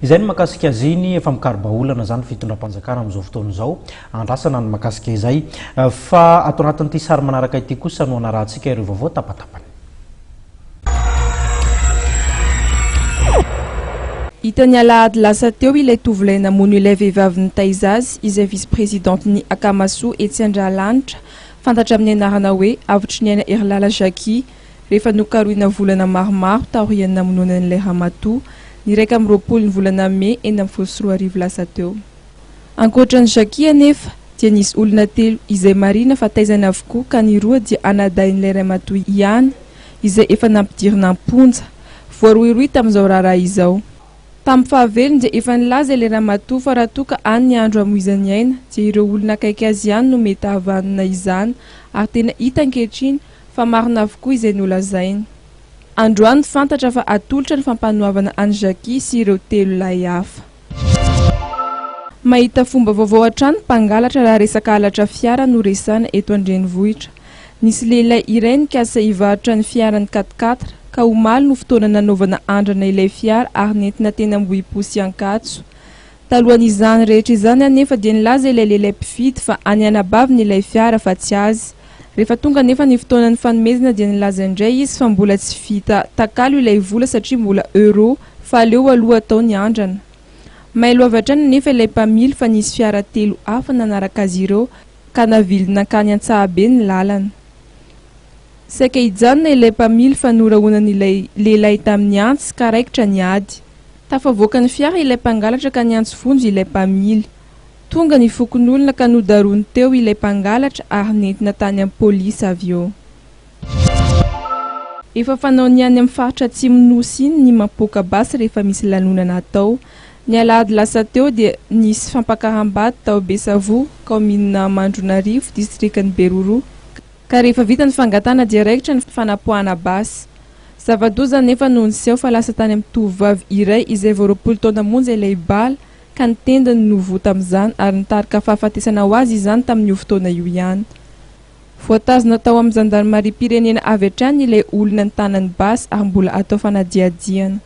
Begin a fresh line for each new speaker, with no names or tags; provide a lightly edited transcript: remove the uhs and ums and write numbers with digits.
Izay ny mahakasika azy iny, efa mikaro-bahaolana izany ny fitondram-panjakana amin'izao fotoana izao, andrasana ny mahakasika izay. Fa ato anatin'ity sary manaraka ity kosa no hanarahantsika ireo vaovao tapatapany.
Hita ny alahady lasa teo ilay tovolahy namono ilay vehivavy nitaiza azy izay vice-présidente-n'ny Akamasoa etsy Andralanitra, fantatra amin'ny anarana hoe Avotriniaina Herilala Jacquie, rehefa nokarohina volana maromaro taorian'ny namonoana an'ilay ramatoa, ny 21 ny volana mey 2016 lasa teo. Ankoatra an'i Jacquie anefa dia nisy olona telo izay marihina fa taizany avokoa ka ny roa dia anadahin'ilay ramatoa ihany izay efa nampidirina am-ponja, voarohirohy tamin'izao raharaha izao. Tamin'ny fahavelony dia efa nilaza ilay ramatoa fa raha toa ka any ny andro hamoizany aina dia ireo olona akaiky azy ihany no mety hahavanona izany ary tena hita ankehitriny fa marina avokoa izay nolazainy. Androany fantatra fa atolotra ny fampanoavana an'i Jacquie sy ireo telo lahy hafa. Mahita fomba vaovao hatrany ny mpangalatra raha resaka halatra fiara no resahina eto an-drenivohitra. Nisy lehilahy iray nikasa hivarotra ny fiarany quatre-quatre ka omaly no fotoana nanaovana andrana ilay fiara ary nentina teny Ambohipo sy Ankatso. Talohan'izany rehetra izany anefa dia nilaza ilay lehilahy mpividy fa an'ny anabaviny ilay fiara fa tsy azy. Rehefa tonga anefa ny fotoanan'ny fanomezana dia nilaza indray izy fa mbola tsy vita takalo ilay vola satria mbola euro fa aleo aloha atao ny andrana. Mailo avy hatrany anefa ilay mpamily fa nisy fiara telo hafa nanaraka azy ireo ka navily nankany Antsahabe ny lalana. Saika hijanona ilay mpamily fa norahonan'ilay lehilahy tamin'ny antsy ka raikitra ny ady. Tafavoaka ny fiara ilay mpangalatra ka niantso vonjy ilay mpamily. Tonga ny fokonolona ka nodaroany teo ilay mpangalatra ary nentina tany amin'ny polisy avy eo. Efa fanaon'ny any amin'ny faritra atsimon'ny Nosy iny ny mampipoaka basy rehefa misy lanonana atao. Ny alahady lasa teo dia nisy fampakaram-bady tao Besavoa, kaominina Mandronarivo, distrikan'i Beroroha. Ka rehefa vita ny fangatahana dia raikitra ny fanapoahana basy. Zava-doza anefa no niseho fa lasa tany amin'ny tovovavy iray izay vao 20 taona monja ilay bala ka ny tendany no voa tamin'izany ary nitarika fahafatesana ho azy izany tamin'io fotoana io ihany. Voatazona tao amin'ny zandarimariam-pirenena avy hatrany ilay olona nitana ny basy ary mbola atao fanadihadihana.